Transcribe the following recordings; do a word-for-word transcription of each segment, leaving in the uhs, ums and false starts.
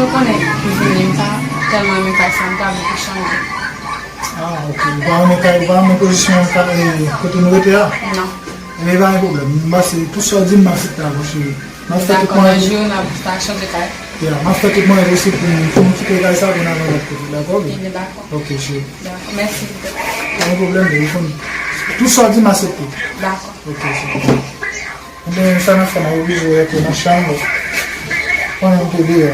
Ou konnen, m vini, m pa tèlman renmen kay sa, m ta vle pou chanje. Ah, ok. Ou pa renmen kay, ou pa renmen pozisyon ka-, eh, kote nou rete a? Non. Ebyen, pa gen pwoblèm. M pase, tout sa w di m, m aksepte a, mon cheri. M ap fè tout mwayen. Dakò, nan jou, n ap, ta chanje kay. Ya, m ap fè tout mwayen posib pou, pou nou kite kay sa, pou n al nan lòt kote, dakò, baby? Ebyen, dakò. Ok, cheri. Dakò, mèsi. Pa gen pwoblèm, baby, ou konn. Tout sa w di m, m aksepte. Dakò. Ok, cheri. Ebyen, sa n ap fè, m ap oblije rete nan chanm ou. Konnen m te deyò.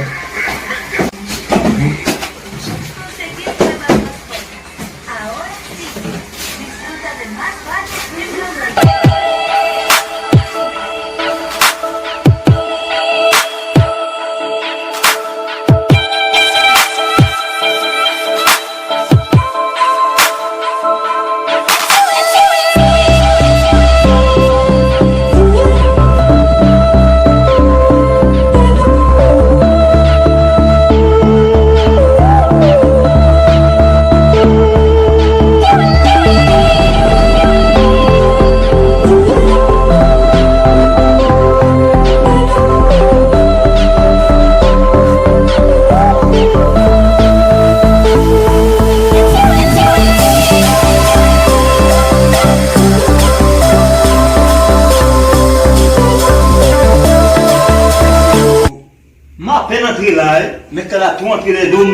M apèn antre la, eh, men kay la tou antre nan do m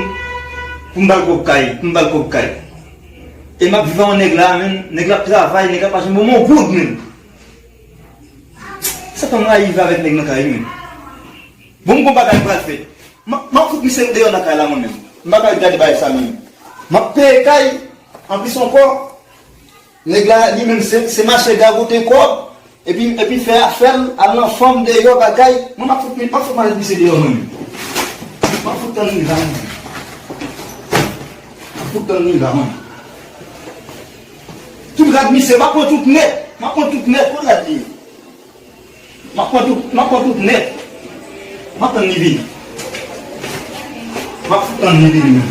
pou m ba l kòb kay, pou m ba l kòb kay. E m ap viv ak yon nèg la, men nèg la ap travay, nèg la pa janm ban m yon goud, men. Sa fè m rayi viv avèk nèg nan kay, men. Bon, m gon bagay m pral fè. M ap, m ap fout misye deyò nan kay la, mwen menm. M pa ka gade bagay sa, menm. M ap peye kay, anplis ankò, nèg la, li menm, se, se mache gagote kòb, epi, epi fè afè l, al nan fanm deyò, bagay. Mwen, m ap fout, m ap fout malèt misye deyò, mwen menm. M ap fout tann li la, mwen menm. M ap fout tann li la, mwen. Tout rad misye, m ap pran tout nèt. M ap pran tout nèt, tout rad li. M ap pran tout, m ap pran tout nèt. M ap tann li vini. M ap tann li vini, menm.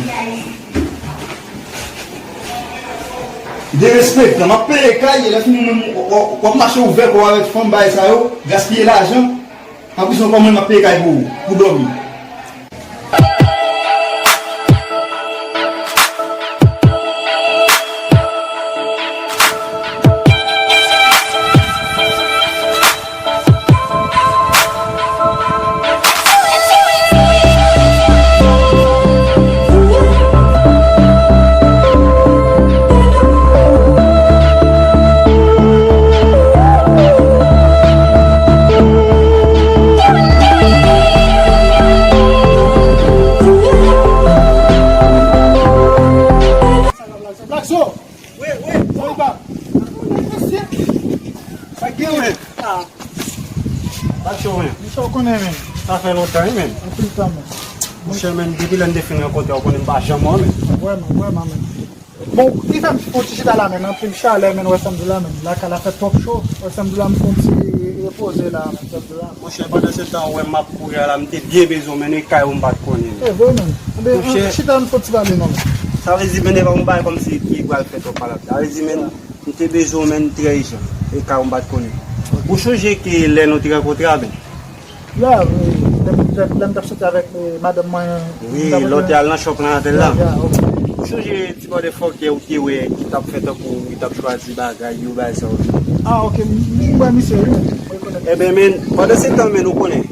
Derespektan, m ap peye kay, lè fini menm, w, w, w ap mache ouvè kò w avèk fanm, bagay sa yo, gaspiye lajan. Anplis ankò, mwen, m ap peye kay pou ou, pou dòmi. Black Soul! Wi, wi. Sa li pa? Sa k gen, wi? Ah. Black Soul, wi. Sa w konnen, men. Sa fè lontan, wi, men. Anpil tan, men. Monchè, men, depi lè n te fin rankontre, w konnen m pa janm wè w, men. Vrèman, vrèman, men. Bon, li fè m fon ti chita la, men, anpil chalè, men, wè sa m di la, men. Lakay la fè twòp cho, wè sa m di la, m fon ti repoze la, men, sa m di la. Monchè, pandan se tan, ou wè m ap kouri a la, m te byen bezwen w, men, e kay ou m pa t konnen. E vre, men. Monchè. Chita, m fon ti pale, non, men. Sa vle di, men, e pa yon bagay kòmsi ki pral fè twòp palab. Sa vle di, men, m te bezwen w, men, trè ijan. E kay ou m pa t konnen. Ou chonje ke lè nou te rankontre a, men? Ya, wi, lè m t ap, lè m t ap soti avèk, eh, madanm mwen. Wi, lè w te al nan shop lan avè l la. Ya, ya, ok. Ou chonje ti bòdè fòkè ou te wè ki t ap fè tankou li t ap chwazi bagay yo, bagay sa yo? Ah, ok, m, m wè misye, wi, men. Mwen rekonèt. Ebyen, men, pandan se tan, men, ou konnen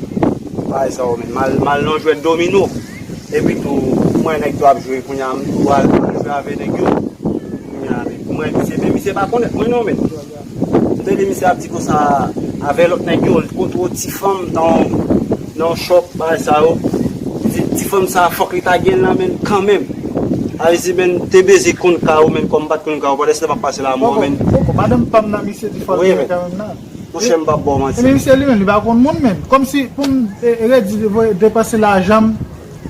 bagay sa yo, men. M al, m al nan jwèt domino. Epi tou, mwen nèg tou ap jwe, kounye a, m tou al, al jwe avè nèg yo. Kounye a, men, mwen, misye, men misye pa konèt mwen non, men. M tande misye ap di konsa avè lòt nèg yo, li kontre yon ti fanm nan, nan yon shop, bagay sa yo. Li di ti fanm sa fòk li ta gen l nan men l kanmenm. Sa vle di, men, m te bezwen konn ka ou, men, kòm m pa t konn ka ou, pandan se tan m ap pase la, mwen, men. Poko, poko, madanm pa m nan, misye di fòk li gen kanmenm nan. Monchè, m p ap ba w manti. Ebyen, misye li menm, li pa konn moun menm. Kòmsi pou m, e, e, redi, voye, depanse lajan m,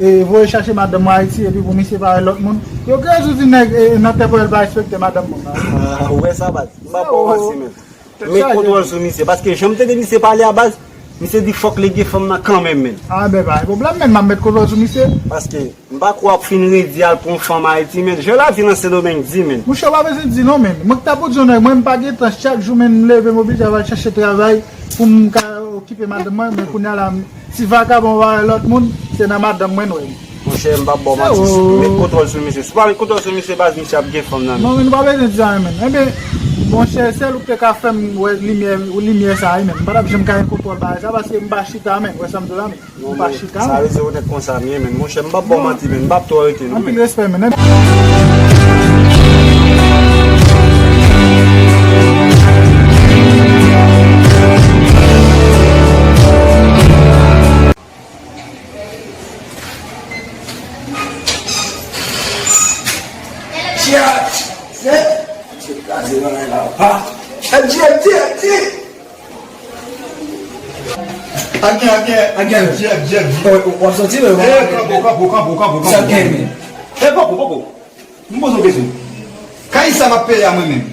e, voye chache madanm mwen Ayiti, epi pou misye pa wè lòt moun. Yo gen jou di nèg, e, nan tèt yo, l pa respekte madanm moun nan. Ah, ou wè sa, baz? M p ap ba w manti menm. Met kontwòl sou misye, paske jan m tande misye pale a, baz, misye di fòk li gen fanm nan kanmenm, men. Ah, ben, pa gen pwoblèm, men, m ap met kontwòl sou misye. Paske m pa kwè w ap fin redi al pran yon fanm Ayiti, men. Jan lavi nan Sendomeng di, men. Monchè, w pa bezwen di non, men. Mwen ki ta pou di yon nèg, mwen, m pa gen tan, chak jou, men, m leve, m oblije al chache travay pou m ka okipe madanm mwen, men kounye a la, m, ti vagabon va wè lòt moun, Se nan madanm mwen, n wè. Monchè, m p ap ba w manti. Met kontwòl sou misye. Si w pa met kontwòl sou misye, baz, misye ap gen fanm nan men. Non, men nou pa bezwen di sa, men. Enben, monchè, sèl ou ki te ka fè m wè limyè, limyè sa a, men. M pa t ap janm ka gen kontwòl bagay sa, paske m pa chita, men. Wè sa m di w la, men. M pa chita, men. Sa rezon ou nèt konsa m ye, men. Monchè, m p ap ba w manti, men. M p ap twò rete, non, men. Anpil respè, men. Tchè! Tchè! Misye kraze bagay la, pa. F G, F G, F G! Agen, agen, agen, F G, F G, F G. W ap soti, men. Eh, kanpo, kanpo, kanpo, kanpo, kanpo. Sa gen, men. Eh, poko, poko. M poze w kesyon. Kay sa m ap peye a mwen menm.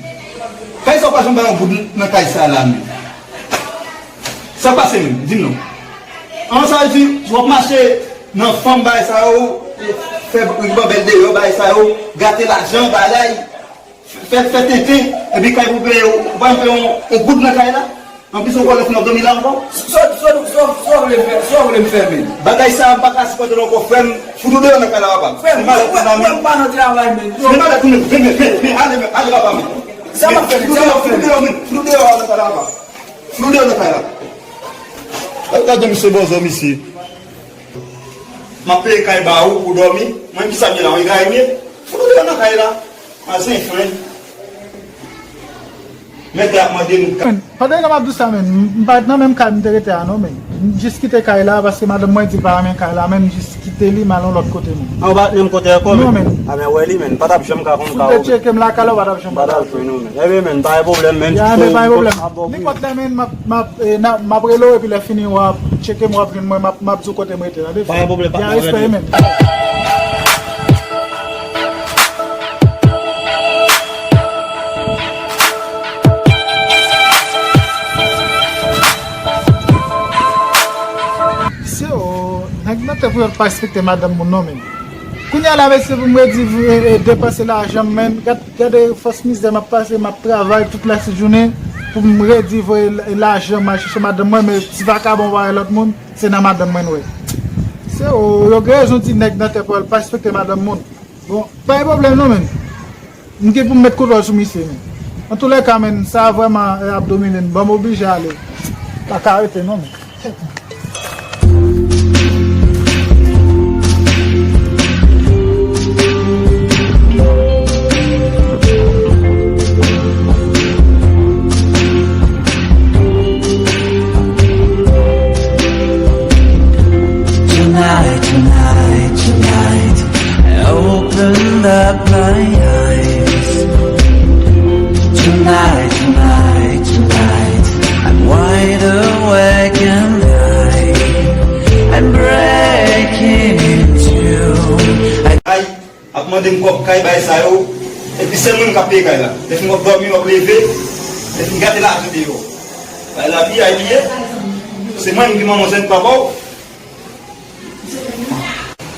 Kay sa w pa janm bay yon goud nan kay sa la menm. Sa k pase menm? Di m non. An sa vle di, w ap mache nan fanm bagay sa yo, fè riban bèl deyò bagay sa yo, gate lajan bagay, fè, fè tenten, epi kay pou peye, ou pa janm peye yon, yon goud nan kay la? Anplis, ou konnen si n ap dòmi la ankò? Sa, sa, sa, sa w vle m fè, sa w vle m fè, men? Bagay sa a, m pa ka sipòte l ankò, frè m. Fout ou deyò nan kay la, papa. Frè m, mwen, mwen, mwen pa nan travay, men. Se malèt ou menm. Men, men, men, men, ale, men, ale, papa, men. Sa m ap fè, men, sa m ap fè, men. Fout ou deyò, men. Fout ou deyò nan kay la, papa. Fout ou deyò nan kay la. Gade, gade misye bòzò, misye. M ap peye kay ba ou pou dòmi. Mwen, ki sa m ye la, yon gra m ye? Fout ou deyò nan kay la. Azen fren. Mèt la ap mande m ka- Men, pandan m ap di w sa, men, m pa t nan menm kay m te rete a, non, men. M jis kite kay la, paske madanm mwen di l pa renmen kay la, men m jis kite li, m al yon lòt kote, men. An, ou pa t menm kote ankò, men? Non, men. A, men, wè li, men. Pa t ap janm ka konn ka ou. Fout de tcheke m lakay la, ou pa t ap janm. Pa t ap jwenn ou, men. Ebyen, men, pa gen pwoblèm, men. Ya, men, pa gen pwoblèm. Nenpòt lè, men, m ap, m ap, eh, na, m ap rele w, epi lè fini, w ap tcheke m, w ap jwenn mwen, m ap, m ap di w kote m rete, tande? Pa gen pwoblèm, pa gen pwoblèm. Ya, respè, men. Mesye, o, nèg nan tèt pou yo pa respekte madanm moun non, men. Kounye a la, mesye, pou m redi, e, e, depanse lajan m, men, gad, gade fòs mizè m ap pase, m ap travay tout lajounen pou m redi voye l-, lajan m al chèche madanm mwen, men ti vakabon pa wè lòt moun, se nan madanm mwen l wè. Se, o, yo gen rezon di nèg nan tèt pou yo pa respekte madanm moun. Bon, pa gen pwoblèm non, men. M gen pou m met kontwòl sou misye, men. Antoulèka, men, sa vrèman, eh, ap domine m. Bon, m oblije ale. Pa ka rete, non, men. Tonight, tonight, tonight, I open up my eyes. Tonight, tonight, tonight, I'm wide awake and I, I'm breaking into. I Ap mande m kòb kay, bagay sa yo. Epi sèl mwen k ap peye kay la. Lè fin w ap dòmi, w ap leve. Lè fin gate lajan deyò. Bagay la pi ay li ye. Se mwen ki manman w, se papa w.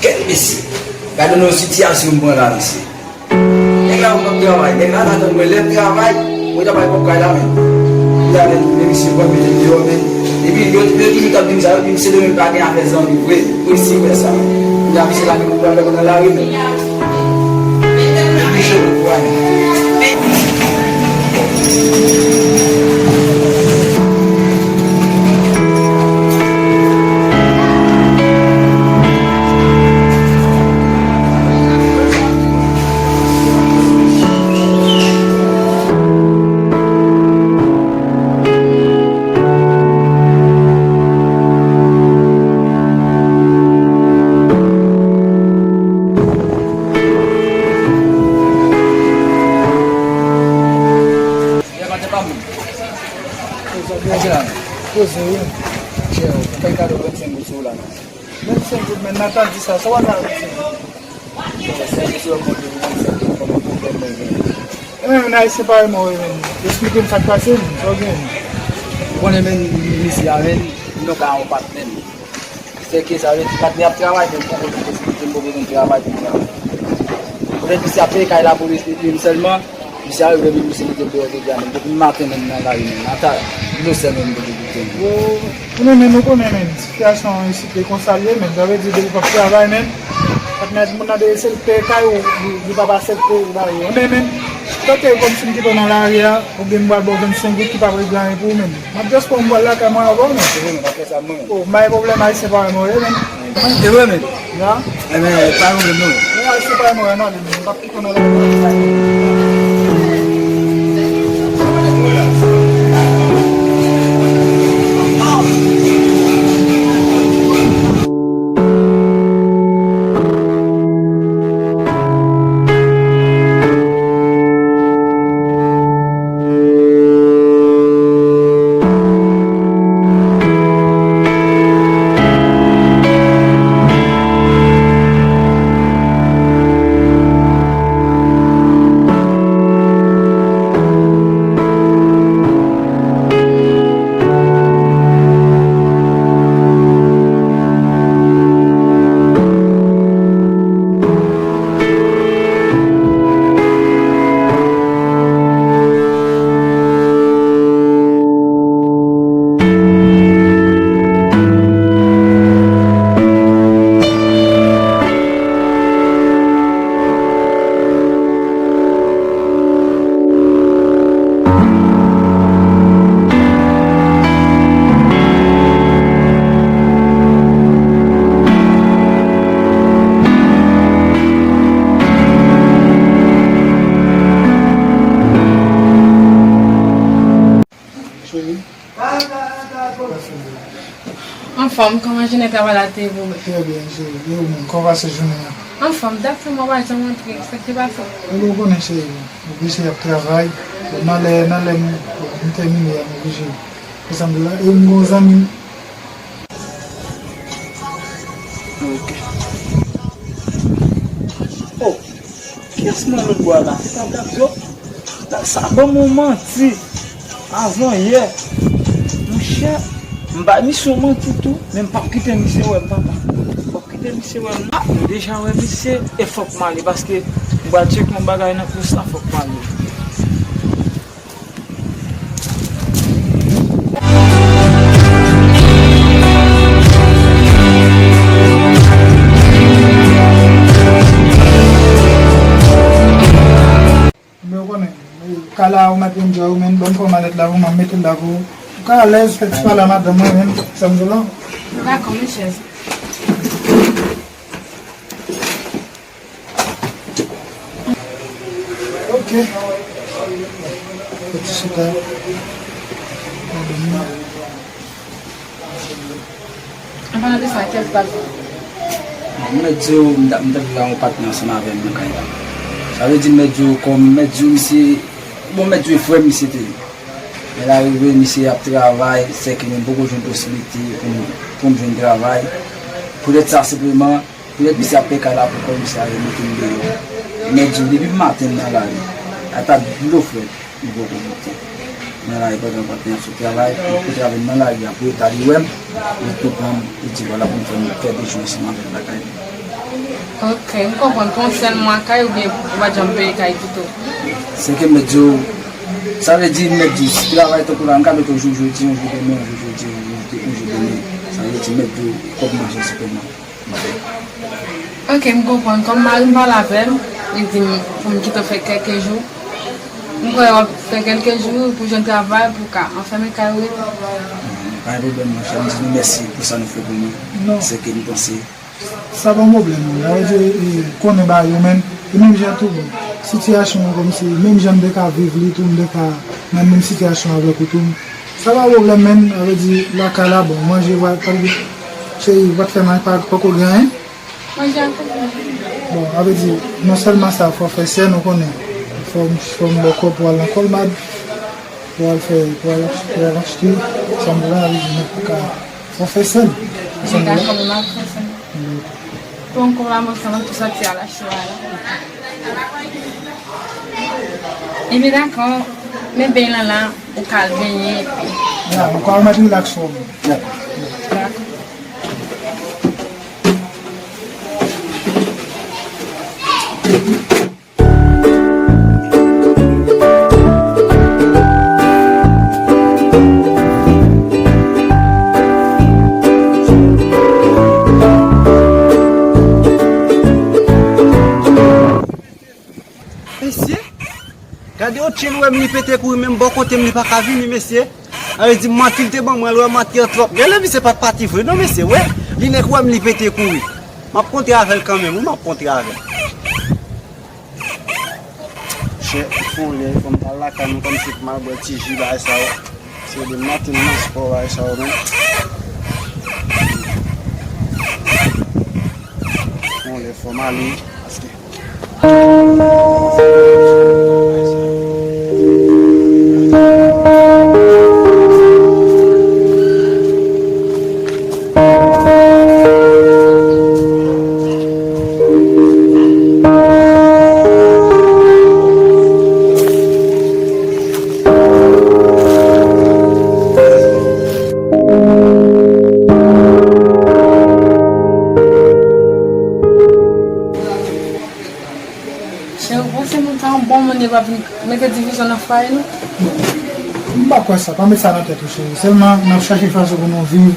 Kèt mesye. Gade nan yon sitiyasyon m pran la, mesye. Nèg la, mwen p ap travay. Nèg la, t atann mwen lè m travay. Mwen ta bay kòb kay la menm. Li ta vin, men misye pran mete m deyò, men. Epi yo, yo toujou t ap di m sa, yo di m se demen pa gen afè zanmi vre. Mwen resi wè sa. Kounya misye lage m pou al nan lari menm. Li cho pou ale. Poze, wi. Chè, ou fè kado vennsenk goud sou ou la, non? Vennsenk goud, men, Natal di sa, sa w ap fè ak vennsenk goud? Chè, se yon moun ki vennsenk goud, kòman pwoblèm mwen gen? E men, men, Ayisyen parèy mwen, wi, men. Eksplike m sa k pase, men. Sa w gen? Ou konnen, men, misye a, men, nou ka yon patnè, men. Sèke sa vle di patnè ap travay, men poko jwenn posiblite, m poko jwenn travay pou m travay. Poutèt misye ap peye kay la pou li, li, li sèlman, misye a rive, men misye mete m deyò jodi a menm. Depi maten menm nan lari menm. Ata dlo sèl menm m te bwè. Ou, ou men, men nou konnen, men, sitiyasyon isit e konsa l ye, men, sa vle di, depi w p ap travay, men, ap met moun nan deri se l peye kay ou, li, li p ap aksepte ou ba li. Ou men, men, tande kòmsi m kite w nan lari a, oubyen m pral ba w vennsenk goud ki p ap regle anyen pou ou, men. M ap just pran m pral lakay mwen avè w, men. Se vre, men, pa fè sa, mwen, men. Oh, m pa gen pwoblèm, Ayisyen parèy mwen, wi, men. E vre, men. Ya. Enben, pa gen pwoblèm, non. Mwen, Ayisyen parèy mwen, non, men. M p ap kite w nan lari a. Cheri. Anfòm, kòman jounen travay la te ye pou ou? Trè byen, cheri. E ou menm, kòman pase jounen an? Anfòm, dat fè mwen pa janm antre. Sa k te pase? Ou konnen, cheri, m oblije ap travay. Nan lè, nan lè m, m tèmine a, m oblije. Konsa m di la, e m gon zanmi. Ok. Oh, kiyès mwen lòt bò a la? Se pa Black Joe? Sa ban m yon manti. Avan yè. Monchè, m bay misye yon manti tou, men m p ap kite misye wè m, papa. M p ap kite misye wè m, non. Ah, m deja wè misye, e fòk m ale, paske m pral tcheke yon bagay nan plis la, fòk m ale. Men ou konnen, kay la ou mèt enjoy ou, men ban m pran malèt la pou mwen, mete l la pou ou. Ou ka alèz, fè ti pale a madanm mwen, men sa m di w la. Dakò, men chèz. Ok. Fè ti chita. Madanm mwen. An palan de sa, kiyès pa l? Bon, m mèt di w, m t ap, m t ap viv ak yon patnè ansanm avè m nan kay la. Sa vle di, m mèt di w, kòm m mèt di w, misye, bon, m mèt di w, e frè m misye te ye. Men l arive, misye ap travay, sèke mwen poko jwenn posiblite pou m, pou m jwenn travay. Poutèt sa, senpleman, poutèt misye ap peye kay la pou kò l, misye al mete m deyò. M mèt di w, depi maten m nan lari, ata dlo frèt. M poko moute nan lari pandan patnè ap sot travay, m kote avè m nan lari a, pou yo ta li wè m, li tou pran m, li di vwala pou m fè m fè de jou ansanm avè l lakay li. Ok, m konprann. Pou yon sèl mwa kay oubyen ou pa t janm peye kay ditou? Se ke m mèt di w, sa vle di m mèt di w, si travay tankou la, m ka mete w jou jodi, yon jou demen, yon jou jodi, yon jou de-, yon jou demen. Sa vle di m mèt di w, kòb manje sipleman. Ok, m konprann. Kòm mari m pale avè m, li di m pou m kite w fè kèlke jou. M kwè w ap fè kèlke jou pou jwenn travay, pou w ka anfèmen kay ou rete. Pa gen pwoblèm, monchè. M di nou mèsi pou sa nou fè pou mwen. Non. Se ke m panse. Sa pa yon pwoblèm, non. Sa vle di, e, konnen bagay yo, men, e menm jan tou, bon, sitiyasyon an kòmsi, menm jan m te ka viv li tou, m te ka nan menm sitiyasyon avèk ou tou. Sa pa pwoblèm, men, sa vle di, lakay la, bon, manje, pa, pa, cheri, pa t fè mal, pa, poko gen anyen. Manje a konpli. Bon, sa vle di, non sèlman sa, fò fè sèn, ou konnen. Fò, fò m ba w kòb pou al nan Colmad, pou al fè, pou al ach-, pou al achte, sa m vle di, non, ka, fò fè sèn. Sa m vle di. Dakò, m ap fè sèn. Bon, kòb la, mwen fè nan tou sòti a la, chwa la. Ebyen, dakò, men beny lan la, ou ka al benyen, epi. Ya, ou ka remèt rilaks ou. Ya. Dakò. Gade yon tchil, ou wè m li pete kouri, menm bò kote m li pa ka vini, mesye. Sa vle di manti l te ban mwen, l wè manti an twòp. Gen lè misye pa t pati vre non, mesye, wè. Li nèk wè m li pete kouri. M ap kontre avè l kanmenm, wi, m ap kontre avè l. Chè, fon lè, fò m t al lakay mwen kòmsi pou m al bwè ti ji bagay sa yo. Se de maten nan spò bagay sa yo menm. Fon lè, fò m ale, paske Cheri, ou panse moun sa yon bon moun, yo pa vin mete divizyon nan fwaye nou? M pa kwè sa, pa met sa nan tèt ou, cheri. Sèlman, n ap chache fason pou nou viv,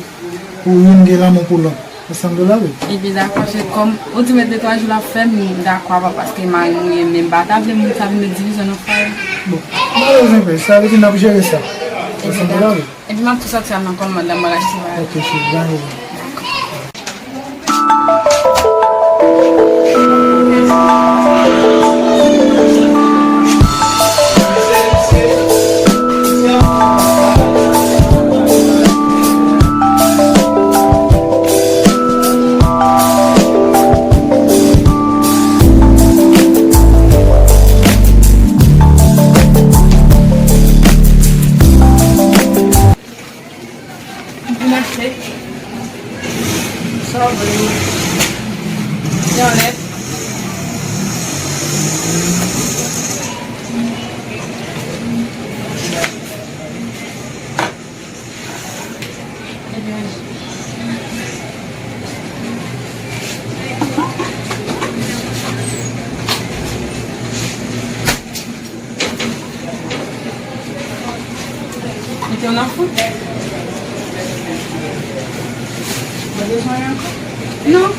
pou youn gen lanmou pou lòt. Ou sanble la, wi. Ebyen, dakò, cheri, kòm ou di m de twa jou l ap fè, m dakò avè w, paske mari m ou ye, men m pa ta vle moun sa vin met divizyon nan fwaye. Bon, pa bezwen pè, sa vle di n ap jere sa. Ou sanble la, wi. Epi m ap tou sòti al nan kòl madanm mwen la, si va. Ok, cheri, pa gen pwoblèm. M vin achte. Sa w vle? Yon lèt. Ebyen, mete w nan fou. Mwen bezwen ankò. Non.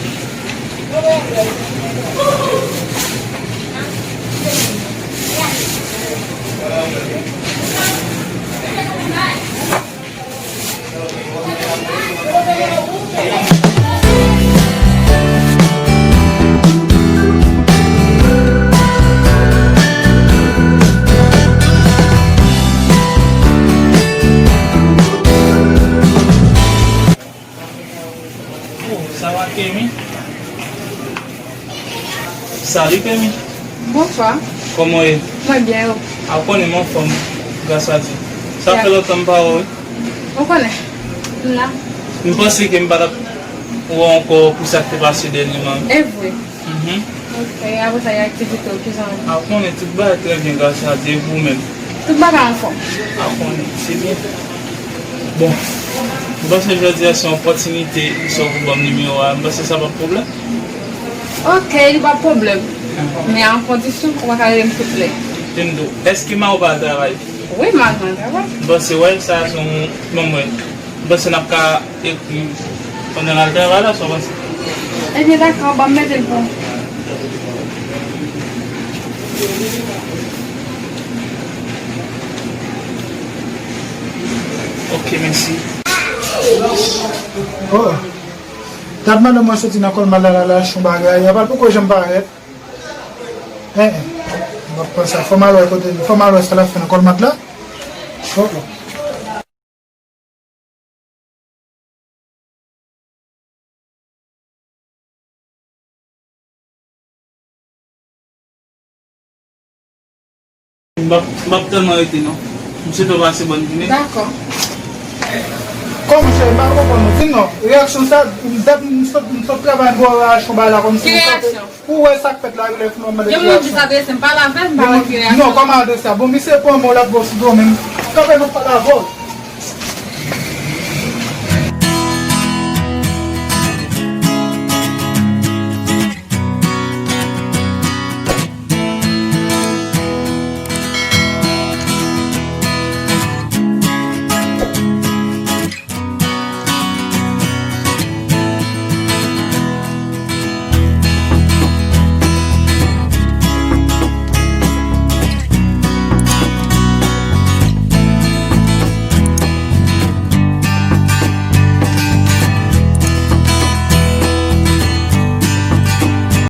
Oh, sa va, Kemi? Salut, Kemi. Bonswa. Kòman w ye? Mwen byen, ou? A, ou konnen m anfòm, gras a Dye. Sa fè lontan m pa wè w, wi. Ou konnen, m la. M panse ke m pa t ap wè w ankò pou sa k te pase dènyèman. E vre. Mhm. Ok, apre sa, e aktivite w, kijan l ye? A, ou konnen tout bagay trè byen, gras a Dye, e pou ou menm? Tout bagay anfòm. A, ou konnen, se byen. Bon, m panse jodi a se yon opòtinite, sa w pou ban m nimewo a, m panse sa p ap pwoblèm. Ok, li p ap pwoblèm. Mhm. Men a yon kondisyon, ou pa ka rele m tout lè. Tande w, èske mari w pa al travay? Wi, mari m al travay. M panse, wè, sa se yon, bon, mwen, m panse n ap ka ekri pandan l al travay la, sa w panse? Ebyen, dakò, ban m mete l pou ou. Ok, mèsi. Oh. Dat madanm mwen soti nan kòl mal la, la, la, achte yon bagay. Apa l poko janm parèt. Hein, hein. M ap pran sa. Fò m al wè kote, fò m al wè sa l ap fè nan kòl mat la. Oh, oh. M p ap, m p ap tèlman rete non. M swete w pase bòn jounen. Dakò. Kòman cheri, m pa konprann ou. Di m non, reyaksyon sa, dat m sot, m sot travay, m wè w achte yon bagay la kòmsi. Ki reyaksyon? Ou wè sa k fèt la, lè fè mande ki reyaksyon. Gen moun ki adrese m, pale avè l, m pa wè ki reyaksyon. Non, kòman adrese a? Bon, misye pran mwen, l ap bon sou do, men kanpe, m ap pale avè w.